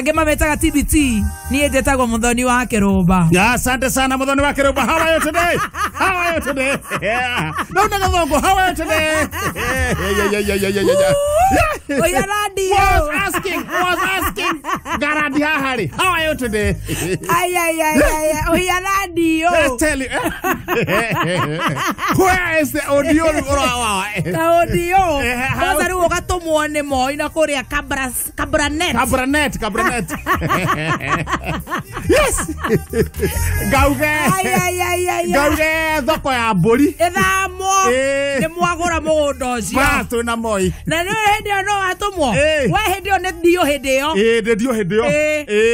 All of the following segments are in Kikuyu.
Angĩ mametaga TBT. Niĩ njĩtagwo Muthoni wa Kĩrũmba. Asante sana Muthoni wa Kĩrũmba. How are you today? How are you today? Yeah. No, no, no, no. How are you today? Yeah. Oya radio. Was asking. Garadi hahari. How are you today? Ay ay ay ay. Oya radio. Let's tell you. Where is the audio? Audio. Kwanza rĩu ũgatũmwo nĩ Moi na kũrĩa Kabranet. Kabranet. Yes. Gauge. Ay ay ay ay. Gauge thoko ya mbũri. Ĩthamwo. Nĩ mwagũra mũgũnda ũcio. Bas twĩna Moi. Na nĩ hĩndĩ ĩyo no watũmwo. We hĩndĩ ĩyo nĩ ndio hĩndĩ ĩyo. Nĩ ndio hĩndĩ ĩyo.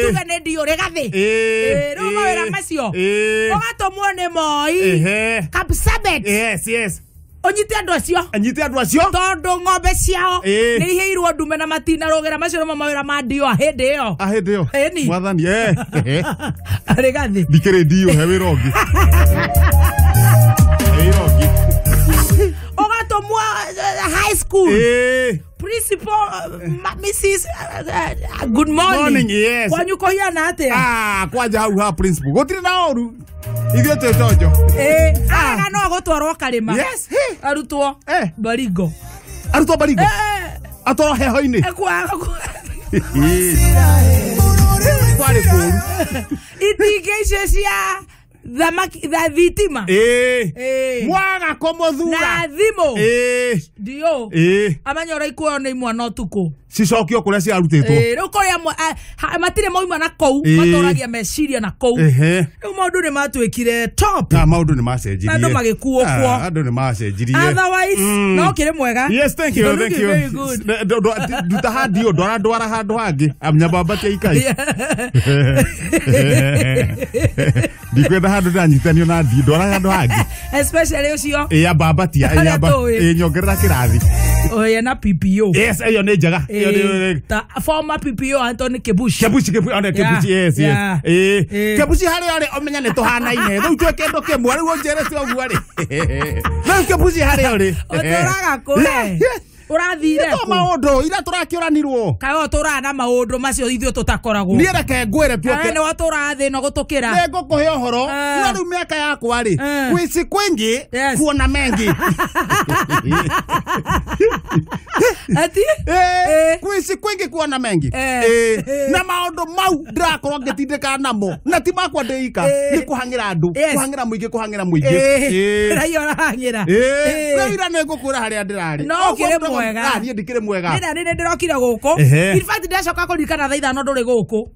Tuge nĩ ndio rĩgathĩ. Rĩu mawĩra macio. Ũgatũmwo nĩ Moi. Kapsabet. Yes. Onyite andũ acio. Anyite andũ acio. Tondũ ng'ombe ciao nĩ iheirwo ndume na matinarũgĩra macio nĩmo mawĩra ma ndio hĩndĩ ĩyo. Hĩndĩ ĩyo. Mwathani Rĩgathĩ. Ndikĩrĩ ndio he wĩra ũngĩ. Wĩra ũngĩ. Ũgatũmwo high school. Principal, Mrs. Good morning. Yes. Kwanyu kũhiana atĩa? Kwanja hau ha principal. Gũtirĩ na ũru. Ithuĩ twĩ tonjo. Arega no gũtwarwo karĩma. Yes. Arutwo Baringo. Arutwo Baringo. Atwarwo heho-inĩ. Kwarĩ kũũru. Itingĩ icio cia thamaki tha thitima. Mwaga kũmũthura. Na thimũ. Ndio. Amenya ũrĩa ikuoywo nĩ imwana ũtukũ. Cicokio kũrĩa ciarutĩtwo. Rĩu kũrĩa matirĩ mauma na kũu, matũragia meciria na kũu. Rĩu maũndũ nĩ matuĩkire top. Na maũndũ nĩ macenjirie. Andũ magĩkuo kuo. Andũ nĩ macenjirie. Otherwise, no kĩrĩ mwega. Yes, thank you, thank you. Very good. Nduta handio ndwara handũ hangĩ. Nyambambatia ikai. Ndikwenda handũ ndanyitanio na ndi ndwara handũ hangĩ. Especially ũcio. Ambambatia, nyongerera kĩrathi. Oya na PPO. Yes, ĩyo nĩ njega. Ta former PPO Anthony Kebushi. Kebushi, yes. Kebushi harĩa arĩ ũmenya nĩ tũhanaine. Rĩu twĩ kĩndũ kĩmwe, rĩu ũnjĩre ti ũguo rĩ. Rĩu Kebushi harĩa ũrĩ. Ũtũraga kũ we? Ũrathire kũ? Maũndũ ira tũrakĩũranirwo. Kaĩ we ũtũraga na maũndũ macio ithuĩ tũtakoragwo. Niĩ reke ngwĩre tuoke. Kaĩ nĩwe ũtũraga thĩ ĩno gũtũkĩra. Nĩ ngũkũhe ũhoro. No rĩu mĩaka yakwa rĩ, kwĩci kwĩngĩ kuona mengi. Ati? Kwĩci kwĩngĩ kuona mengi. Na maũndũ mau ndĩrakorwo ngĩtindĩkana namo na ti makwa ndĩika nĩ kũhang'ĩra andũ, kũhang'ĩra mũingĩ, kũhang'ĩra mũingĩ. Raia ũrahang'ĩra. Rĩu ira nĩ ngũkwĩra harĩa ndĩrarĩ. No ũkĩrĩ mwega. Niĩ ndikĩrĩ mwega. Nĩ ndĩrokire gũkũ. In fact ndacoka kũririkana thaa 5 ndũrĩ gũkũ.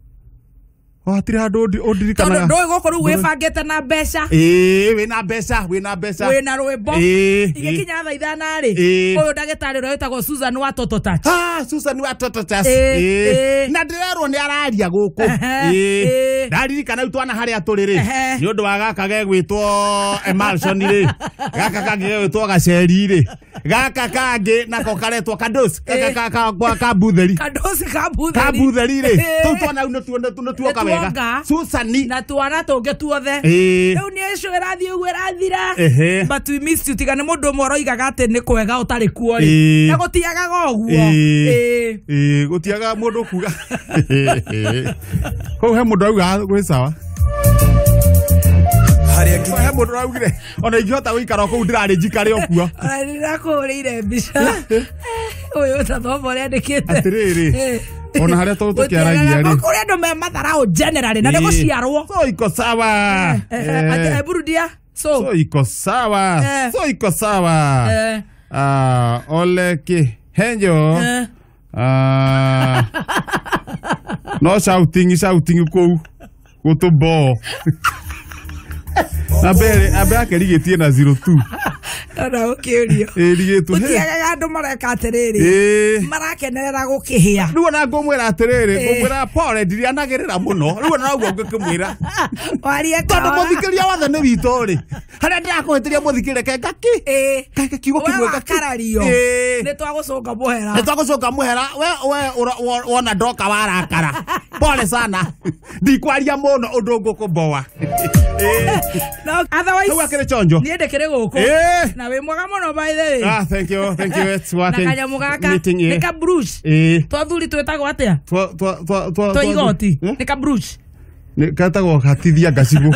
Hatirĩ handũ ũndirikanaga. Tondũ ndũĩ gũkũ rĩu wĩbangĩte na mbeca. Wĩna mbeca, wĩna mbeca. Wĩna rwĩmbo. Igĩkinya thaa 5 rĩ, ũyũ ndagĩtarĩ ũrĩa wĩtagwo Susan wa Toto Touch. Susan wa Toto Touch. Na ndĩrerwo nĩ araria gũkũ. Ndaririkana rĩu twana harĩa tũrĩ rĩ, nĩ ũndũ wa gaka gegwĩtwo Emulsion rĩ, gaka kangĩ gegwĩtwo Gaceri rĩ, gaka kangĩ nako karetwo Kadosi, gaka ka Butheri. Kadosi ka Butheri. Ka Butheri rĩ, tũu twana rĩu nĩtuoka wega. Susani na twana tũngĩ tuothe. Rĩu nĩ icio ĩrathiĩ ũguo ĩrathira. But we missed you. Tiga nĩ mũndũ ũmwe ũroigaga atĩ nĩ kwega ũtarĩ kuo rĩ. Na gũtiagaga ũguo. Gũtiagaga mũndũ kuga. Kũu he mũndũ augaga gwĩ sawa. He mũndũ augire ona ingĩhota gũikara o kũu ndĩrarĩ njikare o kuo. Ona nĩndĩrakũhũrĩire mbica. Ũyũ ta thoma ũrĩa andĩkĩte. Atĩrĩrĩ. Ona harĩa tũkĩaragia rĩ. Kũrĩ andũ me matharau generally na nĩ gũciarwo. So iko sawa. Burudia. So iko sawa. So iko sawa. Ole Kihenjo. No shouting kũu gũtũboo. Ambe akerigĩtie na 02. Ona ũkĩũrio. Ĩrigĩtwo. Gũtiagaga andũ mareka atĩrĩrĩ. Marakenerera gũkĩhĩa. Rĩu ona ngũmwĩra atĩrĩrĩ, ngũmwĩra pole ndirianagĩrĩra mũno. Rĩu ona ũguo ngĩkĩmwĩra. Warie tondũ mũthikĩria wothe nĩ witũ rĩ. Harĩa ndĩrakũhĩtĩria mũthikĩria reke ngakĩ. Kake kiugo kĩmwe ngakĩ. Wakarario. Nĩ twagũcũnga mũhera. Nĩ twagũcũnga mũhera. We wona ndoka warakara. Pole sana. Ndikwaria mũno ũndũ ngũkũmboa. No otherwise hau akĩrĩ chonjo. Niĩ ndĩkĩrĩ gũkũ. Na wĩ mwega mũno by the way. Ah, thank you, thank you, it's working. Na kanyamũ gaka Meeting, nĩ ka brush. Twa thuri twĩtagwo atĩa? Twa Twa igoti. Nĩ ka brush. Nĩ getagwo hatithia ngacibũ.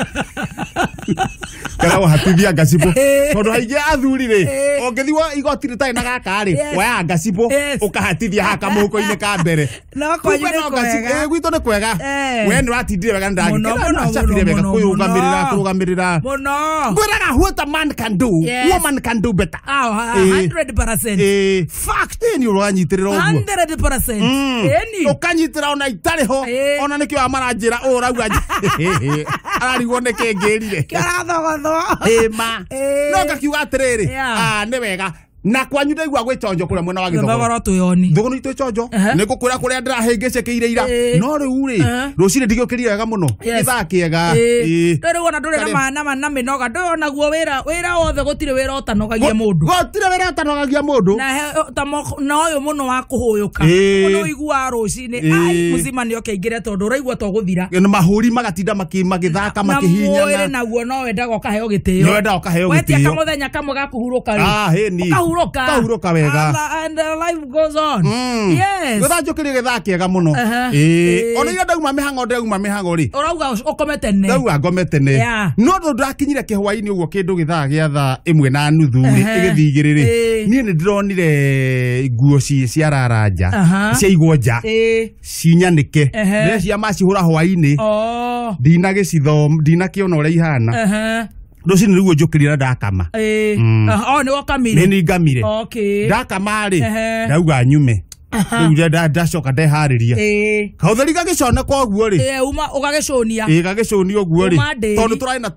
Getagwo hatithia ngacibũ. Tondũ haingĩ athuri rĩ, ũngĩthiĩ wa igoti rĩtarĩ na gaka rĩ, woyaga ngacibũ ũkahatithia haha kamũhuko-inĩ ka mbere. No kwanyu nĩ kwega. Gwitũ nĩ kwega. We nĩ ũratindire wega nĩ Mũno, ndagĩkena. mũno, Acabire wega mũno, kwĩrũgamĩrĩra, mũno. kũrũgamĩrĩra. Mũno. Ngwĩraga what a man can do, woman can do better. Ah, 100%. Fact. Nĩ ũranyitĩrĩra ũguo. 100%. Ĩni. Ũkanyitĩra ona itarĩ ho, ona nĩkĩo amaranjĩra ũũ ũrauga ararigwo nĩkĩ ngĩrire. Kĩrathogothwo. Ĩma. No ngakiuga atĩrĩrĩ, ah, nĩ wega. Na kwanyu ndaigua gwĩ chonjo kũrĩa mwena wa Gĩthogoro. Gĩthogoro twĩoni. Thogoro itũ chonjo. Nĩ ngũkwĩra kũrĩa ndĩrahĩngĩcĩkĩire ira. No rĩu rĩ, rũcinĩ ndigĩũkĩrire wega mũno. Gĩthaa kĩega. Rĩu ona ndũrĩ na mĩnoga. Ndũĩ onaguo wĩra wothe gũtirĩ wĩra ũtanogagia mũndũ. Gũtirĩ wĩra ũtanogagia mũndũ. Na ũyũ mũno wa kũhũyũka. Mũno ũiguaga rũcinĩ, ai mũcima nĩ oke aingĩre tondũ ũraigua ta ũgũthira. Na mahũri magatinda magĩthaka makĩhinyana. Na mwĩrĩ naguo no wendaga ũkaheo gĩtĩo. No wendaga ũkaheo gĩtĩo. Wetia kamũthenya kamwe ga kũhurũka rĩ. Ah, hĩni. Ũkahurũka. Ũkahurũka wega. And life goes on. Yes. Gũthanjũkĩrie gĩthaa kĩega mũno. Ona iria ndauma mĩhang'o rĩ. Ũrauga ũkome tene. Ndauga ngome tene. No tondũ ndakinyire kĩhwainĩ ũguo kĩndũ gĩthaa gĩa thaa 1:30 rĩ, ĩgĩthiĩ 2 rĩ. Niĩ nĩ ndĩronire nguo ciarara nja. Ciaigwo nja. Cinyanĩke. Ndĩrecia macihũra hwainĩ. Ndinagĩcithoma, ndinakĩona ũrĩa ihana. Rũcinĩ rĩu njũkĩrire na ndakama. Oh, nĩ wakamire. Nĩ ningamire. Okay. Ndakama rĩ, ndauga nyume. Rĩu ndacoka ndeharĩria. Kaũtheri gagĩcona koguo rĩ. Uma ũgagĩcũnia. Gagĩcũnia ũguo rĩ. Tondũ tũrarĩ na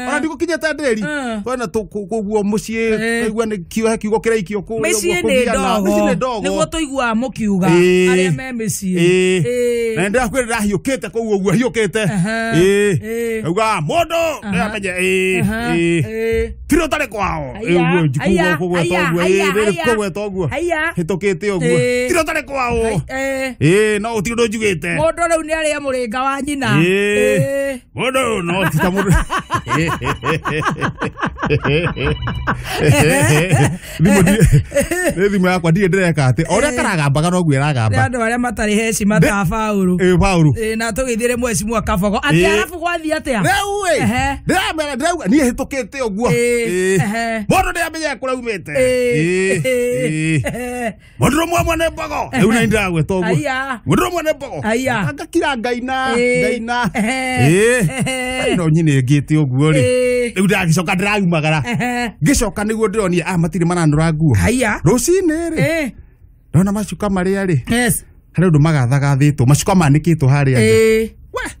ona ndigũkinyĩte ndĩri. Tũrarĩ na koguo mũciĩ kaigua nĩ he kiugo kĩraikio kũrĩa ũguo Mĩciĩ nĩ kũgiana. Mĩciĩ nĩ ndogo. ndogo. Nĩguo tũiguaga mũkiuga arĩa me mĩciĩ. Na ndĩrakwĩra ndĩrahiũkĩte kũu ũguo hiũkĩte. Auga mũndũ ndĩramenye tirĩ ũtarĩ kwao. Ũguo njikũgwo kũgweta ũguo. Kũgweta ũguo. Hĩtũkĩte ũguo. Tirĩ ũtarĩ kwao. No gũtirĩ ũndũ njugĩte. Mũndũ rĩu nĩ arĩa mũrĩnga wa nyina. Mũndũ no ti ta mũndũ. Nĩ thimũ yakwa ndirĩ ndĩreka atĩ. O ũrĩa karagambaga noguo ĩragamba. Nĩ andũ arĩa matarĩ heshima ta Paũlũ. Paũlũ. Na tũgĩthiĩ rĩmwe heshima Kabogo. Atĩ arabu gwathiĩ atĩa? Rĩu ĩ, ndĩramera ndĩrauga niĩ hĩtũkĩte ũguo. Mũndũ nĩamenyaga kũrĩa aumĩte. Mũndũ ũmwe mwene mbogo. Rĩu nĩ ndĩragwĩta ũguo. Mũndũ ũmwe nĩ mbogo. Ngakira ngaina, ngaina. No nyine ngĩte ũguo rĩ. Rĩu ndagĩcoka ndĩraumagara. Ngĩcoka nĩguo ndĩronire matirĩ maranũra nguo. Rũcinĩ rĩ. Ndona macuka marĩa rĩ. Harĩ ũndũ magathagathĩtwo, macuka manĩkĩtwo harĩa nja. We.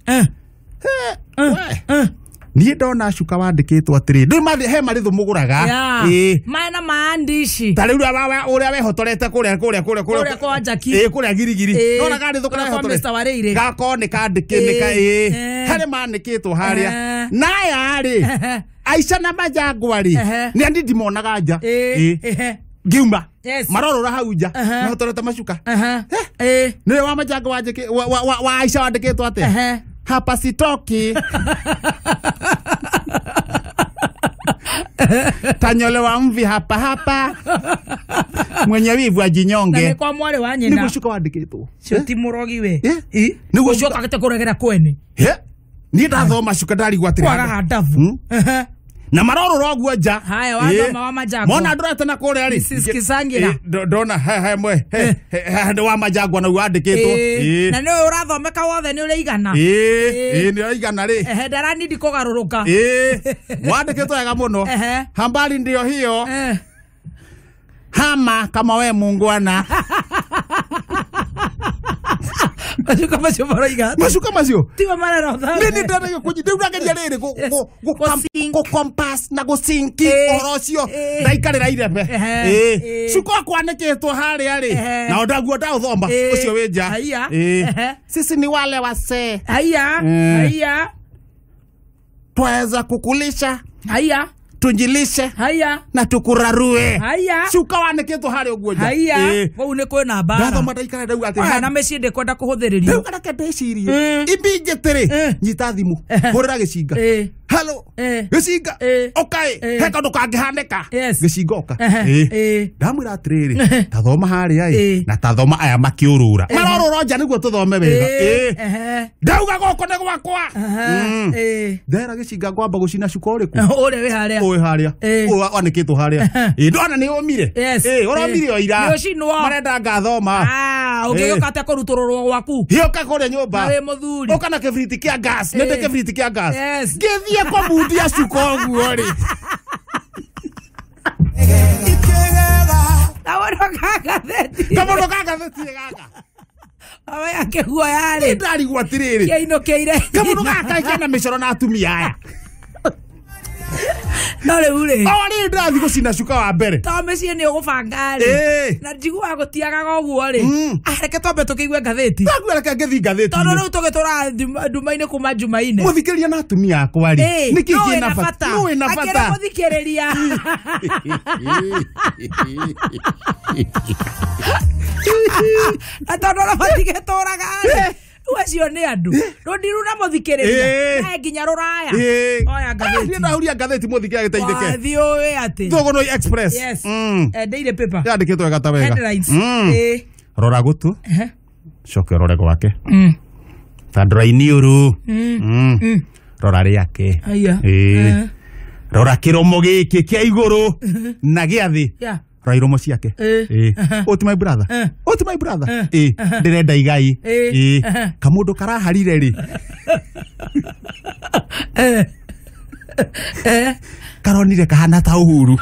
Niĩ ndona cuka wandĩkĩtwo atĩrĩ, ndĩ he marĩthũ mũgũraga. Mena maandici. Ta rĩu ũrĩa wehotorete kũrĩa Kũrĩa kwa Jackie. Kũrĩa girigiri. Ndona karĩthũ karĩa wehotorete. Gako nĩ kandĩke nĩ ka harĩ manĩkĩtwo harĩa. Na aya rĩ, Aica na Majangwa rĩ, nĩ andi ndimonaga nja. Ngiuma. Marorora hau nja. Mehotorete macuka. Nĩ wa Majangwa wa Aica wandĩkĩtwo atĩa? Hapa sitoki. Tanyolewa mvi hapa hapa. Mwenye wivu ajinyonge. Na kwa mwari wa nyina. Nĩguo cuka wandĩkĩtwo. Cio ti mũrogi we. Nĩguo cuka agĩte kũregera kwene. Niĩ ndathoma cuka ndarigwo atĩrĩ. Kwagaga ndabu. Na marorora ũguo nja. Haya wathoma wa Majangwa. Mona ndũrete na kũrĩa rĩ. Mrs. Kisangira. Ndona he mwe. He wa Majangwa na wandĩkĩtwo. Na nĩwe ũrathomeka wothe nĩ ũrĩigana. Nĩ ũraigana rĩ. Ndaranidi kũgarũrũka. Wandĩkĩtwo wega mũno. Hambari ndio hiyo. Hama kama we muungwana. Macuka macio maroiga. Macuka macio. Tigo mararotha. Nĩ ndĩrageria kũnyi ndĩrageria rĩrĩ gũ compass na gũcinki ũhoro ũcio ndaikarĩra irebe. Cuka kwanĩkĩtwo harĩa rĩ. Na ndaguo ndaũthoma ũcio wĩ nja. Sisi ni wale wasee. Haya. Twaweza kukulisha. Haya. Tunjilishe. Haya. Na tukurarue. Haya. Cuka wanĩkĩtwo harĩa ũguo nja. Haya. Kũu nĩ kwĩna mbara. Ndathoma ndaikara ndauga atĩ na mĩciĩ ndĩkwenda kũhũthĩrĩrio. Rĩu reke ndĩcirie. Immediately rĩ, nyita thimũ, hũrĩra gĩcinga. Hello. Gĩcinga. Ũka ĩ, he kaũndũ kangĩhanĩka. Gĩcinga ũka. Ndamwĩra atĩrĩrĩ, tathoma harĩa ĩ, na tathoma aya makĩũrũra. Marorũra nja nĩguo tũthome wega. Ndauga gũkũ nĩ gwakwa. Ndera gĩcinga ngwamba gũcina cuka ũrĩkũ? Ũrĩa wĩ harĩa. Ũyũ harĩa. Ũyũ wanĩkĩtwo harĩa. Ndona nĩ ũmire. Ũromire o ira. Marenda ngathoma. Ũngĩgĩũka atĩa kũrutũrũrwo gwaku? Gĩũka kũrĩa nyũmba. Na wĩ mũthuri. Ũka na kĩbiriti kĩa gas. Nĩ ndĩ kĩbiriti kĩa gas. Ngĩthiĩ kũmundia cuka ũguo rĩ. Kamũndũ ka ngathĩti gaka. Awa akĩguoya rĩ. Ndarigwo atĩrĩrĩ. Kĩainũkĩire. Kamũndũ gaka kena mĩcoro na atumia aya. No rĩu rĩ. O rĩ ndĩrathiĩ gũcina cuka wa mbere. To mĩciĩ nĩ ũgũbanga rĩ. Na njiguaga gũtiagaga ũguo rĩ. Reke twambe tũkĩigue ngathĩti. Ndaguo reke ngĩthiĩ ngathĩti. Tondũ rĩu tũgĩtũra nduma-inĩ kuma Jumaine. Mũthikĩrĩria na atumia akwa rĩ. Nĩkĩ kĩna bata? Nũ wĩna bata? Akĩra mũthikĩrĩria. Na tondũ ona matigĩtũraga rĩ. Acio nĩ andũ rũndiru na mũthikĩrĩria na nginya rũraya. Oya ngathĩti. Niĩ ndahuria ngathĩti mũthikĩrĩria gĩteithĩke. Wathiĩ ũĩ atĩ Thũgũnũi Express. Yes. Daily paper. Yandĩkĩtwo wega ta wega. Headlines. Rora gũtũ. Coke ũrore gwake. Ta ndora iniũrũ. Rora rĩake. Rora kĩromo gĩkĩ kĩa igũrũ na gĩa thĩ. Rora iromo ciake. Oti my brother. Oti my brother. Ndĩrenda igai. Kamũndũ karaharire rĩ. Karonire kahana ta Uhuru.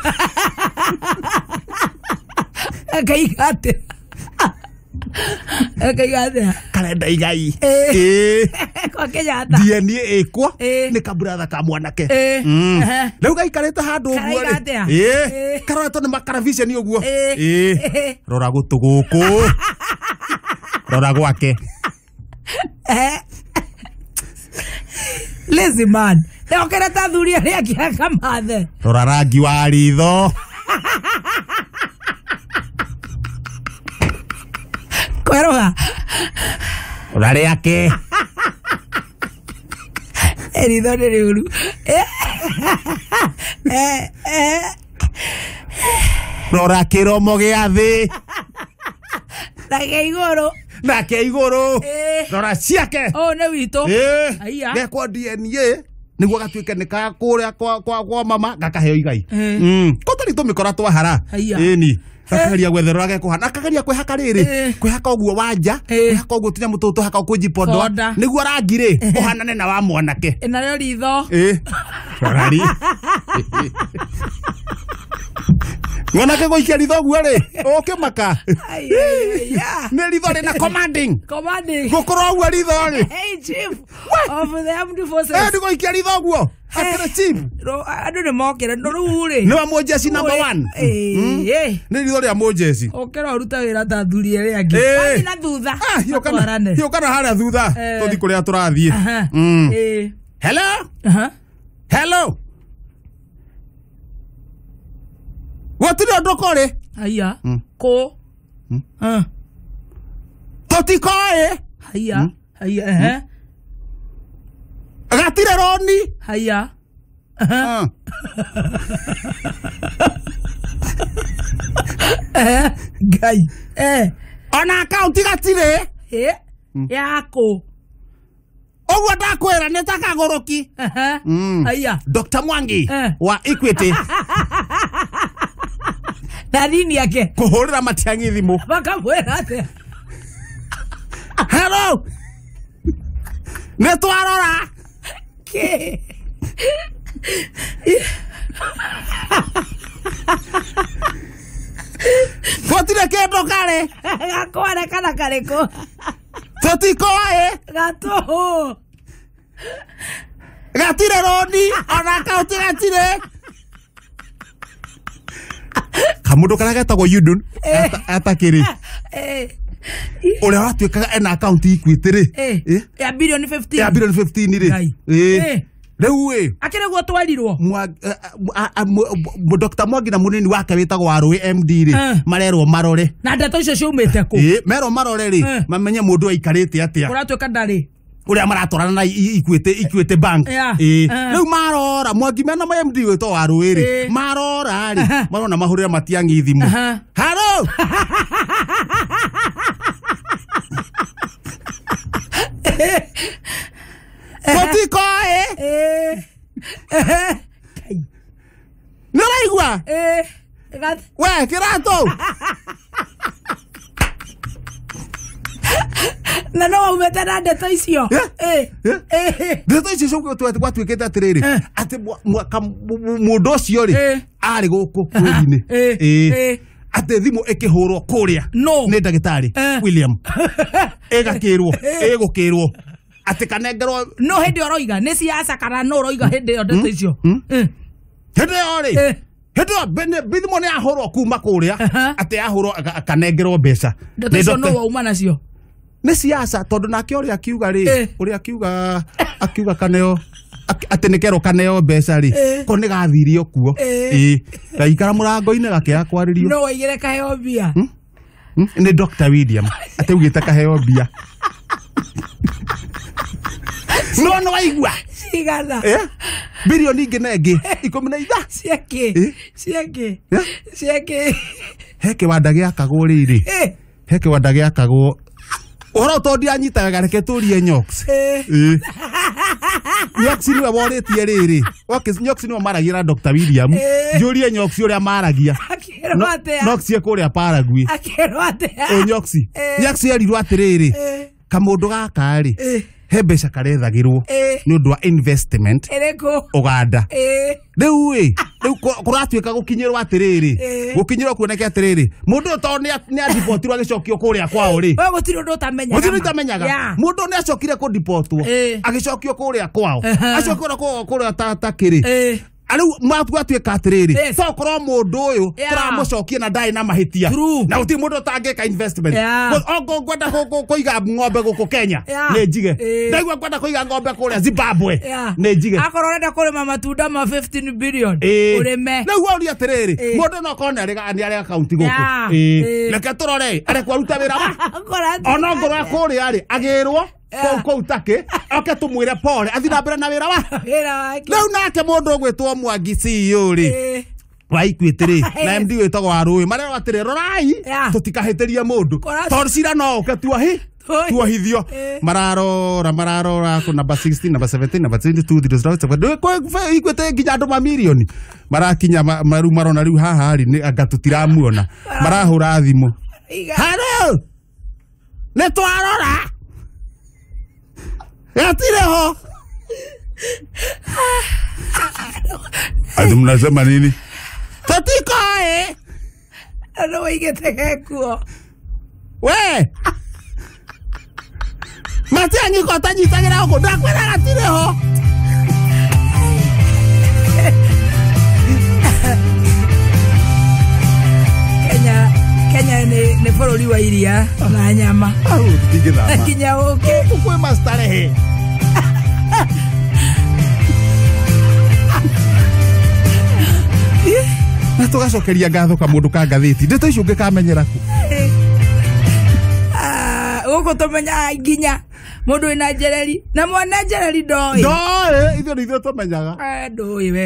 Akaiga atĩa? Akaiga atĩa? Karenda igai. Kwa Kenyatta. DNA ĩkwo nĩ kaburatha ka mwanake. Rĩu gaikarĩte handũ ũguo rĩ. Karoretwo nĩ makaraviceni ũguo. Rora gũtũ gũkũ. Rora gwake. Lazy man. Ndokĩrete athuri arĩa angĩ akamathe. Rora rangi wa ritho. Kweroga. Rora rĩake. Ritho nĩ rĩũru. Rora kĩromo gĩa thĩ. Na kĩa igũrũ. Na kĩa igũrũ. Rora ciake. Ũyũ nĩ witũ. Gekwo DNA nĩguo gatuĩke nĩ ka kũrĩa kwa mama gakaheo igai. Kũtarĩ tũmĩkora twahara. Ĩni. Gakageria gwetherera gekũhana. Akageria kwĩhaka rĩrĩ. Kwĩhaka ũguo wanja. Kwĩhaka ũguo tũnyamũ tũtũ tũhaka kwĩjipondoa. Nĩguo rangi rĩ ũhanane na wa mwanake. Narĩo ritho. Rora ri. Mwanake gũikia ritho ũguo rĩ ũkĩmaka. Nĩ ritho rĩna commanding. Commanding. Gũkorwo ũguo ritho rĩ. Hey chief of the armed forces. Nĩ gũikia ritho ũguo. Akĩrĩ chief. Andũ nĩ mokĩra no rĩu rĩ. Nĩ wa mũjeci number 1. Nĩ ritho rĩa mũjeci. Ũkĩra ũrute wĩra ta athuri arĩa angĩ. Wathiĩ na thutha. Hiũkana harĩa thutha. Tũthiĩ kũrĩa tũrathiĩ. Hello? Hello? Gũtirĩ ũndũ kũrĩ. Haiya. Kũ. Tũtikoĩ. Haiya. Haiya. Gatirĩ roni. Haiya. Ngai. Ona akaunti gatirĩ. Yakũ. Ũguo ndakwĩra nĩ ta kagũrũki. Haiya. Dr. Mwangi wa Equity. Na nini yake? Kũhũrĩra Matiang'i thimũ. Makamwĩra atĩa? Hello. Nĩ twarora. Kĩ? Gũtirĩ kĩndũ karĩ. Gakware kana karĩkũ? Tũtikoĩ. Gatũhũ. Gatirĩ roni ona akaunti gatirĩ. Kamũndũ karĩa getagwo Yudun atakĩrĩ. Ũrĩa watuĩkaga ena akaunti Equity rĩ. Ya bilioni 15. Ya bilioni 15 rĩ. Rĩu ĩ akĩrĩ guo twerirwo Dr. Mwangi na munini wake wĩtagwo Warũĩ MD rĩ marerwo marore na ndeto icio ciumĩte kũ merwo marore rĩ mamenye mũndũ aikarĩte atĩa kũratuĩka ndarĩ uria maratwarana na Equity Bank riu marora Mwangi mena MD witwo Warũĩ ri marora ri marona mahurira Matiang'i thimu haro totikoe nĩ ũraigua we kĩratũ na no waumĩte na ndeto icio ndeto icio gwatuĩkĩte atĩrĩrĩ atĩ mũndũ ũcio rĩ arĩ gũkũ bũrũri-inĩ atĩ thimũ ĩkĩhũrwo kũrĩa nĩ ndagĩtarĩ William ĩgakĩrwo ĩgũkĩrwo atĩ kanengerwo no hĩndĩ ũroiga nĩ siasa kana no ũroiga hĩndĩ ĩyo ndeto icio hĩndĩ ĩyo rĩ hĩndĩ ĩyo thimũ nĩ yahũrwo kuma kũrĩa atĩ yahũrwo akanengerwo mbeca ndeto icio no wauma nacio nĩ siasa tondũ nake ũrĩa akiuga rĩ ũrĩa akiuga akiuga kaneo atĩ nĩ kerwo kaneo mbeca rĩ ko nĩ gathirio kuo gaikara mũrango-inĩ gakĩaga kwarĩrio no waigire kaheo mbia nĩ Dr. William atĩ augĩte kaheo mbia no no waigua cigana bilioni ingĩ na ĩngĩ 13 ciakĩ ciakĩ ciakĩ he kĩwanda gĩakagwo rĩrĩ he kĩwanda gĩakagwo ũhoro to ndianyita wega reke tũrie Nyox Nyox niwe worĩtie rĩrĩ Nyox niwe maragia na Dr. William njũrie Nyox ũrĩa maragia Nyox e kũrĩa Paraguay o Nyox Nyox erirwo atĩrĩrĩ kamũndũ gaka rĩ he mbeca karethagĩrwo nĩ ũndũ wa investment Uganda rĩu ĩ rĩu kũratuĩka gũkinyĩrwo atĩrĩrĩ gũkinyĩrwo kuoneke atĩrĩrĩ mũndũ ũyũ tondũ nĩ adipotirwo agĩcokio kũrĩa kwao rĩ gũtirĩ ũndũ ũtamenyaga gũtirĩ ũtamenyaga mũndũ nĩ acokire kũdipotwo agĩcokio kũrĩa kwao acokio kũrĩa ta kĩrĩ ariu gwatuĩka atĩrĩrĩ tokorwo mũndũ ũyũ tũramũcokia na ndarĩ na mahĩtia na gũtirĩ mũndũ ũtangĩka investment ongo ngwenda kũiga ng'ombe gũkũ Kenya nĩ njige ndaigua ngwenda kũiga ng'ombe kũrĩa Zimbabwe nĩ njige akorwo ũrenda kũrĩma matunda ma 15 billion ũrĩme rĩu waũria atĩrĩrĩ mũndũ no korwo nĩ arĩ akaunti gũkũ reke tũrore arekwo aruta wĩra wa ona ngorwo kũrĩa rĩ agĩrwo kũu takĩ oke tũmwĩre pole athiĩ na mbere na wĩra wa rĩu nake mũndũ ũgwĩtwo Mwangi CEO rĩ wa Equity rĩ na MD wĩtagwo Warũĩ marerwo atĩrĩ rorai tũtikahĩtĩrie mũndũ tondũ cira no ũke tuohithio mararora mararora kũ number 16 number 17 number 22 Equity nginya andũ mamirioni marakinya maru marona rĩu haha rĩ nĩ anga tũtiramuona marahũra thimũ haro nĩ twarora gatirĩ ho ati mnasema nini tũtikoĩ no waigĩte gekuo we Matiang'i ko tanyitagĩra gũkũ ndakwĩra gatirĩ ho Kenya nĩ bũrũri wa iria na nyama tũtingĩthama nginya ũkĩ kwĩ mastarehe na tũgacokeria ngatho kamũndũ ka ngathĩti ndeto icio ũngĩkamenyera kũ gũkũ tũmenyaga nginya mũndũ wĩna njereri na mwana njereri ndoĩ ndoĩ ithuĩ nĩ ithuĩ tũmenyaga ndũĩ we.